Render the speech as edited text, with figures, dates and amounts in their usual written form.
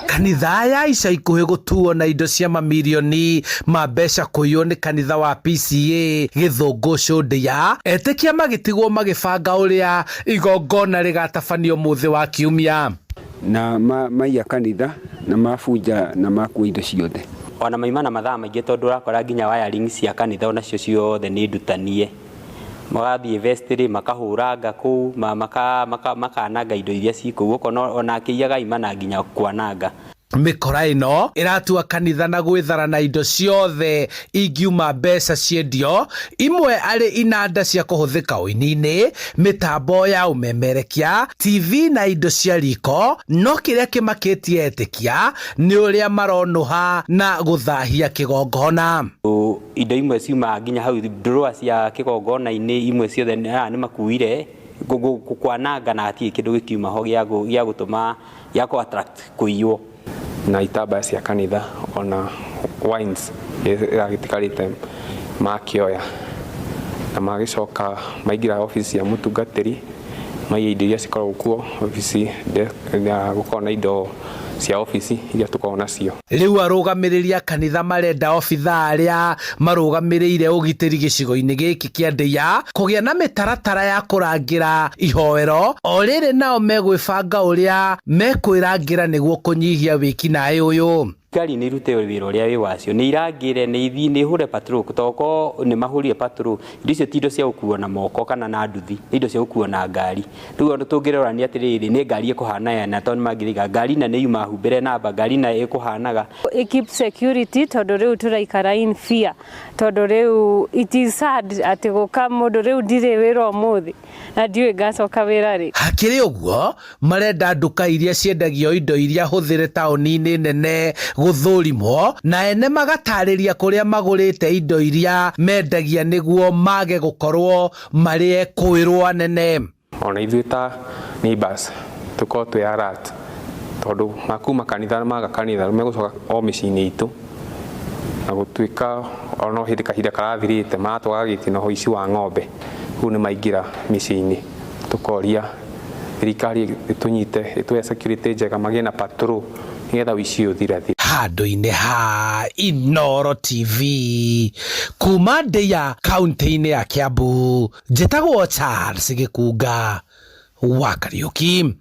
Kanitha ya ica ikuhĩ gũtuo na indo cia mamirioni ma mbeca kũiywo nĩ kanitha wa PCEA Gĩthũngũ Cũndia, etĩkia magĩtigwo magĩbanga ũrĩa igongona rĩgatabanio mũthĩ wa kiumia. Na maiya kanitha na mabunja na makua indo ciothe. Ona maima na mathaa maingĩ, tondũ ũrakora nginya wiring cia kanitha onacio ciothe nĩ ndutanie. Magathiĩ vestry makahũranga kũu, makananga indo iria ci kũu, ũkona ona akĩiyaga aima na nginya kwananga. Mĩkora ĩno ĩratua kanitha na gwĩthara na indo ciothe ingiuma mbeca ciendio, imwe arĩ inanda cia kũhũthĩka ũini-inĩ, mĩtambo ya ũmemerekia, TV na indo cia riko. No kĩrĩa kĩmakĩtie etĩkia nĩ ũrĩa maronũha na gũthahia kĩgongona. Indo imwe ciumaga nginya hau drawer cia kĩgongona-inĩ, imwe ciothe nĩ makuire kwananga, na hatirĩ kĩndũ gĩkiuma ho gĩa gũtũma gĩa kũ attract kũiywo. Na itambaya cia kanitha, ona wines ĩragĩtigarĩte makĩoya, na magĩcoka maingĩra obici cia mũtungatĩri, maiya indo iria cikoragwo kuo obici, na gũkorwo na indo cia obici iria tũkoragwo nacio. Rĩu arũgamĩrĩri a kanitha marenda obithaa arĩa marũgamĩrĩire ũgitĩri gĩcigo-inĩ gĩkĩ kĩa Ndĩa kũgĩa na mĩtaratara ya kũrangĩra ihoero, o rĩrĩ nao megwĩbanga ũrĩa mekwĩrangĩra nĩguo kũnyihia wĩkinaĩ ũyũ. Thirikari nĩ irute wĩra ũrĩa wĩ wacio, nĩ irangĩre, nĩ ithiĩ, nĩ ihũre patrol, toko nĩ mahũrire patrol. Indo icio ti indo cia gũkuo na moko kana na nduthi, nĩ indo cia gũkuo na ngari. Rĩu ona tũngĩrora nĩ atĩrĩrĩ, nĩ ngari ĩkũhana yana, tondũ nĩ mangĩrĩga ngari na nĩ yuma humbĩre namba, ngari na ĩkũhanaga. Keep security, tondũ rĩu tũraikara in fear, tondũ rĩu it is sad atĩ gũka mũndũ rĩu ndirĩ wĩra ũmũthĩ na ndiũĩ ngacoka wĩra rĩ. Hakĩrĩ ũguo, marenda nduka iria ciendagio indo iria hũthĩre taũni-inĩ nene gũthũrimwo, na ene magatarĩria kũrĩa magũrĩte indo iria mendagia nĩguo mage gũkorwo marĩ ekũĩrwo anene. Ona ithuĩ ta neighbors tũkorwo twĩ alert, tondũ makuma kanitha maga kanitha megũcoka o mĩciĩ-inĩ itũ, na gũtuĩka ona hĩndĩ kahinda karathirĩte maratwaga gĩtino ũici wa ng'ombe, rĩu nĩ maingĩra mĩciĩ-inĩ. Tũkoria thirikari ĩtũnyite, ĩtũhe security njega, magĩe na patrol nĩgetha ũici ũyũ ũthirathire. Handũ-inĩ ha Inooro TV kuma Ndĩa, kaunti-inĩ ya Kiambu, njĩtagwo Charles Gĩkunga wa Kariũki.